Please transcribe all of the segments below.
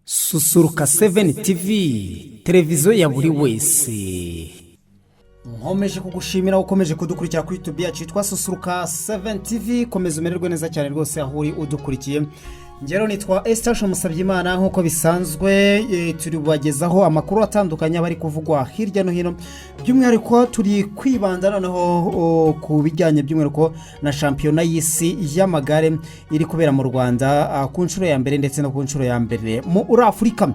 Susuruka 7 TV, televiziyo ya buri wese. Nkomeje kugushimira ukomeje kudukurikira kuri YouTube yacu yitwa Susuruka 7 TV. Komeza umererwe neza cyane rwose aho uri udukurikiye. Ngero nitwa Esitashe Musabyimana. Nk'uko bisanzwe, turi bubagezaho amakuru atandukanye aba ari kuvugwa hirya no hino. By'umwihariko turi kwibanda noneho ku bijyanye by'umwihariko na shampiyona y'isi y'amagare iri kubera mu Rwanda ku nshuro ya mbere, ndetse no ku nshuro ya mbere muri Afurika.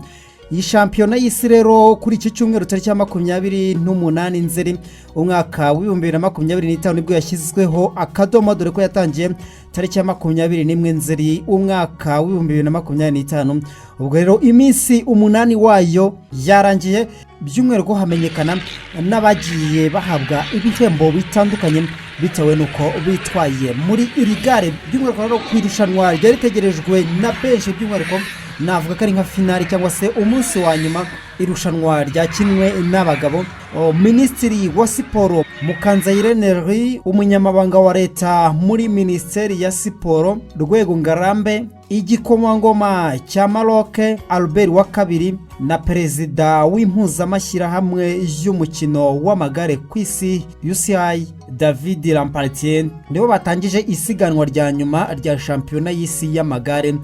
Iyi shampiyona y'isi rero, kuri iki cyumweru tariki ya 28 Nzeri umwaka wa 2025 nibwo yashyizweho akadomo, dore ko yatangiye tariki ya 21 Nzeri umwaka wa 2025. Ubwo rero iminsi 8 wayo yarangiye, by'umwihariko hamenyekana n'abagiye bahabwa ibihembo bitandukanye bitewe n'uko bitwaye muri iri gare. By'umwihariko rero ku irushanwa ryari ritegerejwe na benshi, by'umwihariko navuga ko ari nka finale cyangwa se umunsi wa nyuma, irushanwa ryakinwe n'abagabo. Minisitiri wa Siporo Mukanzayire Nelly, umunyamabanga wa Leta muri Minisiteri ya Siporo Rwego Ngarambe, igikomangoma cya Maroc Albert wa kabiri na perezida w'impuzamashyirahamwe y'umukino w'amagare ku isi UCI David Lappartient nibo batangije isiganwa rya nyuma rya shampiyona y'isi y'amagare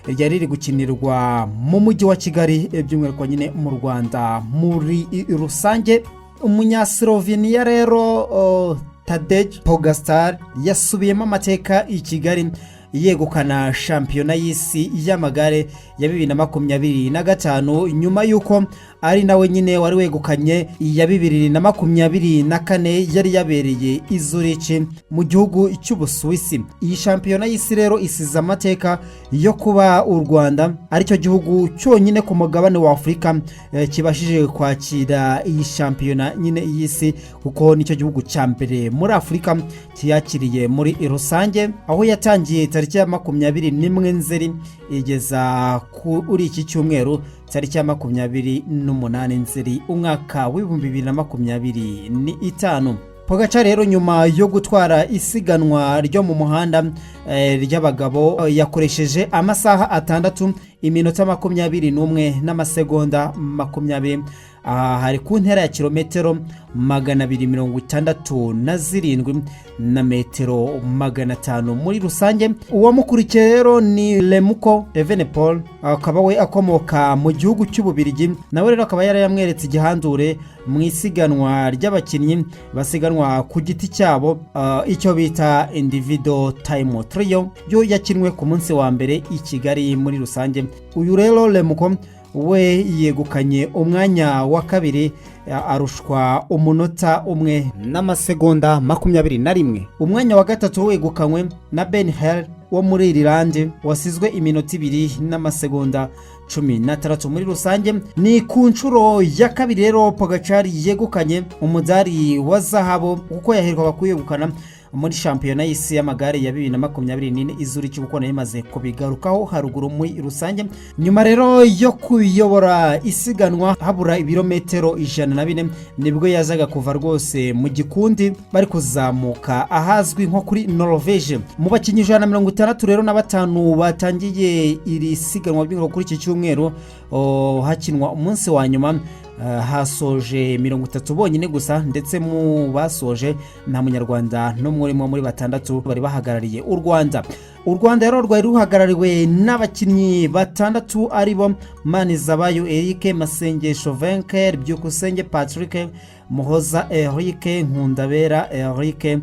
ryari riri gukinirwa mu mujyi wa Kigali, by'umwihariko nyine mu Rwanda muri rusange. Umunyaslovenia rero Tadej Pogacar yasubiyemo amateka i Kigali, yegukana shampiyona y'isi y'amagare ya 2025, nyuma y'uko ari nawe nyine wari wegukanye iya 2024 yari yabereye i Zurich mu gihugu cy'Ubusuwisi. Iyi shampiyona y'isi rero isize amateka yo kuba u Rwanda aricyo gihugu cyonyine ku mugabane wa Afurika kibashije kwakira iyi shampiyona nyine y'isi, kuko nicyo gihugu cya mbere muri Afurika kiyakiriye muri rusange, aho yatangiye tariki ya 21 Nzeri igeza kuri iki cyumweru tariki ya 28 Nzeri umwaka wa 2025. Pogacar rero, nyuma yo gutwara isiganwa ryo mu muhanda ry'abagabo, yakoresheje amasaha 6, iminota 21 n'amasegonda 20. Aha hari ku ntera ya kilometero 267 na metero 500 muri rusange. Uwamukurikiye rero ni Remco Evenepoel, akaba we akomoka mu gihugu cy'Ububirigi. Nawe rero akaba yari yamweretse igihandure mu isiganwa ry'abakinnyi basiganwa ku giti cyabo, icyo bita individual time trial, yo yakinwe ku munsi wa mbere i Kigali muri rusange. Uyu rero Remco we yegukanye umwanya wa kabiri, arushwa umunota 1 n'amasegonda 21. Umwanya wa gatatu wegukanywe na Ben Hale wo muri Irilande, wasizwe iminota 2 n'amasegonda 16 muri rusange. Ni ku nshuro ya kabiri rero Pogacar yegukanye umudari wa zahabu, kuko yaherukaga kuwegukana muri shampiyona y'isi y'amagare ya 2024 i Zurich, kuko nayo imaze kubigarukaho haruguru muri rusange. Nyuma rero yo kuyobora isiganwa habura ibirometero 104, nibwo yazaga kuva rwose mu gikundi bari kuzamuka ahazwi nko kuri Norvege. Mu bakinnyi 165 rero batangiye iri siganwa by'umwihariko kuri iki cyumweru hakinwa umunsi wa nyuma, hasoje 30 bonyine gusa. Ndetse mu basoje nta Munyarwanda n'umwe urimo muri batandatu bari bahagarariye u Rwanda. U Rwanda rero rwari ruhagarariwe n'abakinnyi batandatu, aribo Manizabayo Eric, Masengesho Venker, Byukusenge Patrick, Muhoza Eric, Nkundabera Eric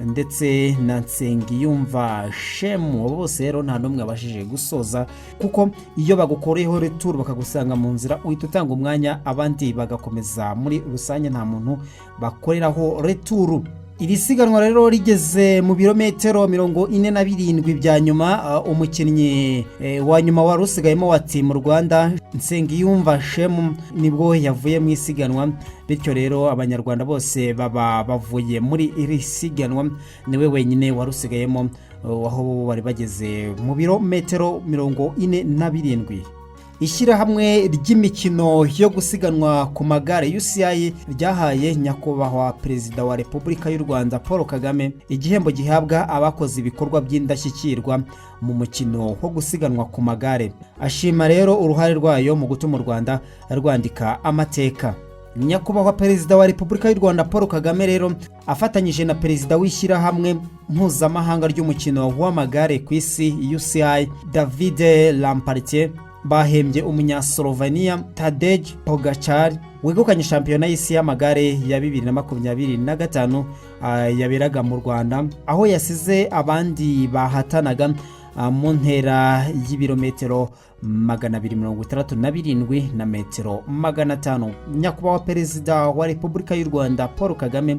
ndetse na Nsengiyumva Shemu. Abo bose rero nta n'umwe abashije gusoza, kuko iyo bagukoreyeho retour bakagusanga mu nzira, uhita utanga umwanya abandi bagakomeza. Muri rusange nta muntu bakoreraho retour. Iri siganwa rero rigeze mu birometero 47 bya nyuma, umukinnyi wa nyuma wari usigayemo wa Team Rwanda, Nsengiyumva Shemu, nibwo yavuye mu isiganwa. Bityo rero Abanyarwanda bose baba bavuye muri iri siganwa, niwe wenyine wari usigayemo, aho bari bageze mu birometero 47. Ishyirahamwe ry'imikino yo gusiganwa ku magare UCI ryahaye Nyakubahwa Perezida wa Repubulika y'u Rwanda Paul Kagame igihembo gihabwa abakoze ibikorwa by'indashyikirwa mu mukino wo gusiganwa ku magare, ashima rero uruhare rwayo mu gutuma u Rwanda rwandika amateka. Nyakubahwa Perezida wa Repubulika y'u Rwanda Paul Kagame rero afatanyije na Perezida w'Ishyirahamwe Mpuzamahanga ry'Umukino w'Amagare ku Isi UCI, David Lampartier, bahembye Umunyasoloveniya Tadej Pogacar wegukanye shampiyona y'isi y'amagare ya 2025 yaberaga mu Rwanda, aho yasize abandi bahatanaga mu ntera y'ibirometero 267 na metero 500. Nyakubahwa Perezida wa Repubulika y'u Rwanda Paul Kagame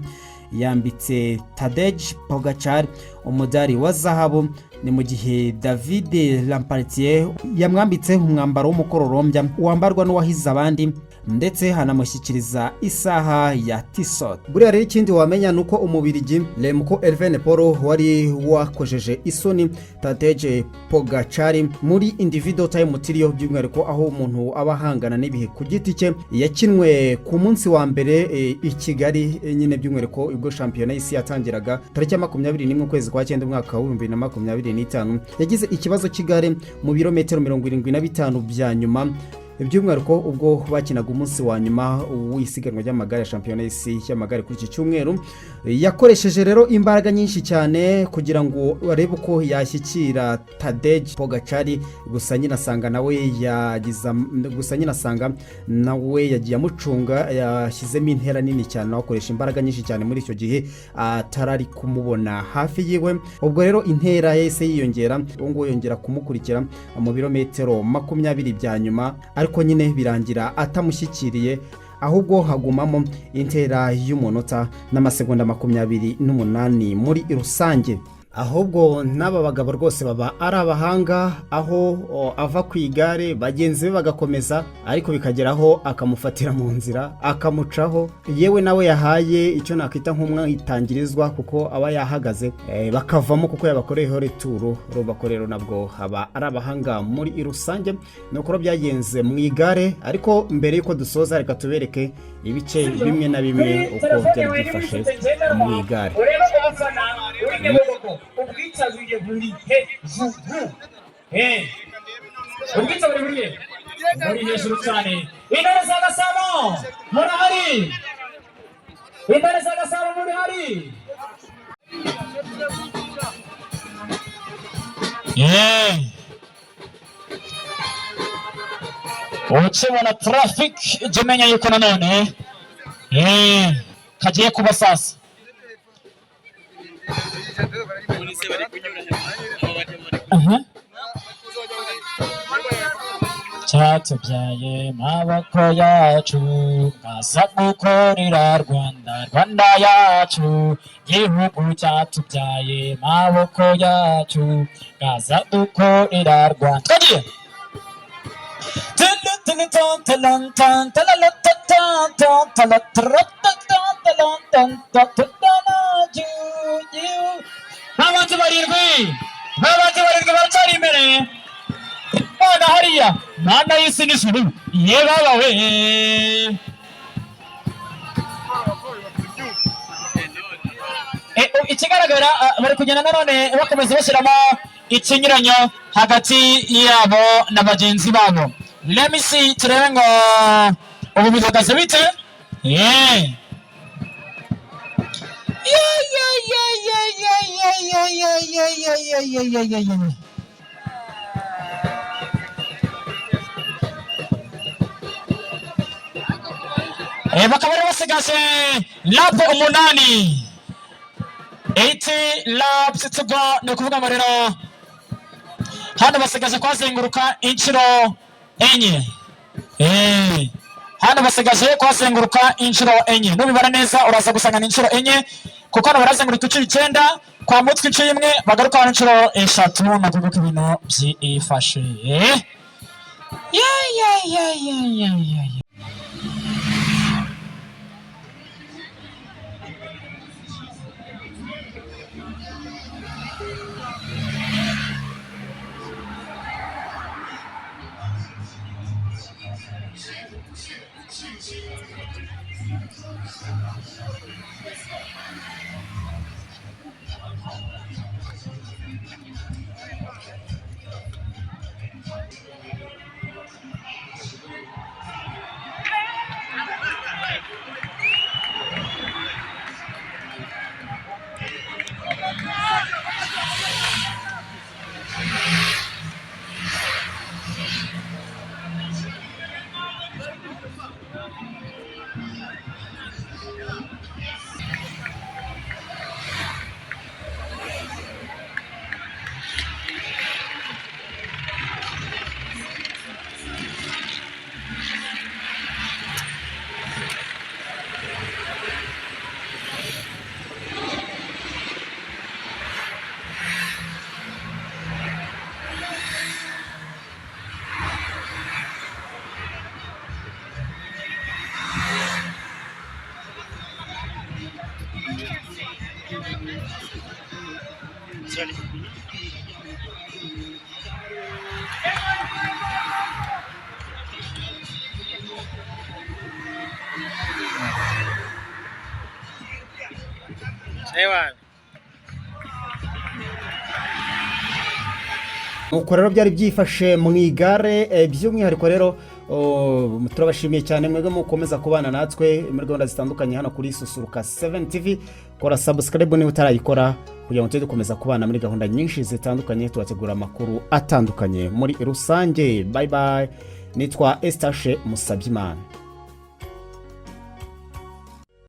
yambitse Tadej Pogacar umudari wa zahabu, ni mu gihe David Lampartier yamwambitse umwambaro w'umukororombya wambarwa n'uwahize abandi, ndetse hanamushyikiriza isaha ya Tissot. Buriya rero ikindi wamenya ni uko Umubirigi Remco Evenepoel wari wakojeje isoni Tadej Pogacar muri individual time trial, by'umwihariko aho umuntu aba ahangana n'ibihe ku giti cye, yakinwe ku munsi wa mbere i Kigali nyine, by'umwihariko ubwo shampiyona y'isi yatangiraga tariki ya 21 ukwezi kwa cyenda umwaka wa 2025, yagize ikibazo cy'igare mu birometero 75 bya nyuma, by'umwihariko ubwo bakinaga umunsi wa nyuma w'isiganwa ry'amagare ya shampiyona y'isi y'amagare kuri iki cyumweru. Yakoresheje rero imbaraga nyinshi cyane kugira ngo arebe uko yashyikira Tadej Pogacar, gusa nyine asanga nawe yagiye amucunga, yashyizemo intera nini cyane, nawe akoresha imbaraga nyinshi cyane muri icyo gihe atarari kumubona hafi yiwe. Ubwo rero intera yahise yiyongera, uwo nguwo yongera kumukurikira mu birometero 20 bya nyuma, ariko nyine birangira atamushyikiriye, ahubwo hagumamo intera y'umunota n'amasegonda 28 muri rusange. Ahubwo n'aba bagabo rwose baba ari abahanga, aho ava ku igare bagenzi be bagakomeza, ariko bikageraho akamufatira mu nzira akamucaho, yewe nawe yahaye icyo nakwita nk'umwitangirizwa, kuko aba yahagaze bakavamo kuko yabakoreyeho retour. Urumva ko rero nabwo haba ari abahanga muri rusange. Ni uko byagenze mu igare, ariko mbere y'uko dusoza reka tubereke ibice bimwe na bimwe uko byari byifashe mu igare. Urebe umufana uri Nyabugogo, ubwitabire buri hejuru. Ubwitabire buri hejuru cyane. Intore za Gasabo murahari? Intore za Gasabo murahari? Ukibona traffic jya umenya yuko nanone kagiye kuba sasa. Aha. Cyatubyaye maboko yacu, mwaza gukorera Rwanda, Rwanda yacu, gihugu cyatubyaye maboko yacu, mwaza dukorera Rwanda. Twagiye. Babanzi barindwi, babanzi barindwi baracyari imbere. Mana hariya, Mana y'isi n'ijuru, ye baba we. Ikigaragara bari kugenda nanone bakomeza bashyiramo ikinyuranyo hagati yabo na bagenzi babo. Let me see, turebe ngo ubu bihagaze bite. Yeah yeah yeah yeah yeah yeah yeah yeah yeah yeah yeah yeah yeah yeah yeah. Bakaba rero basigaje lap 8, 8 laps to go. Ni ukuvuga ngo rero hano basigaje kuhazenguruka inshuro 4. Hano basigaje kuhazenguruka inshuro 4. Nubibara neza uraza gusanga ni inshuro 4, kuko hano barazenguruka inshuro 9, kwa mutwe inshuro 1, bagaruka hano inshuro 3. Ni ukuvuga ko ibintu byifashe. Yeah, yeah, yeah, yeah, yeah, yeah, yeah. Nuko rero byari byifashe mu igare, by'umwihariko rero, turabashimiye cyane mwebwe mukomeza kubana natwe muri gahunda zitandukanye hano kuri Susuruka 7 TV. Kora subscribe niba utarayikora kugira ngo tujye dukomeza kubana muri gahunda nyinshi zitandukanye, tubategura amakuru atandukanye muri rusange. Bye bye, nitwa Estashe Musabyimana.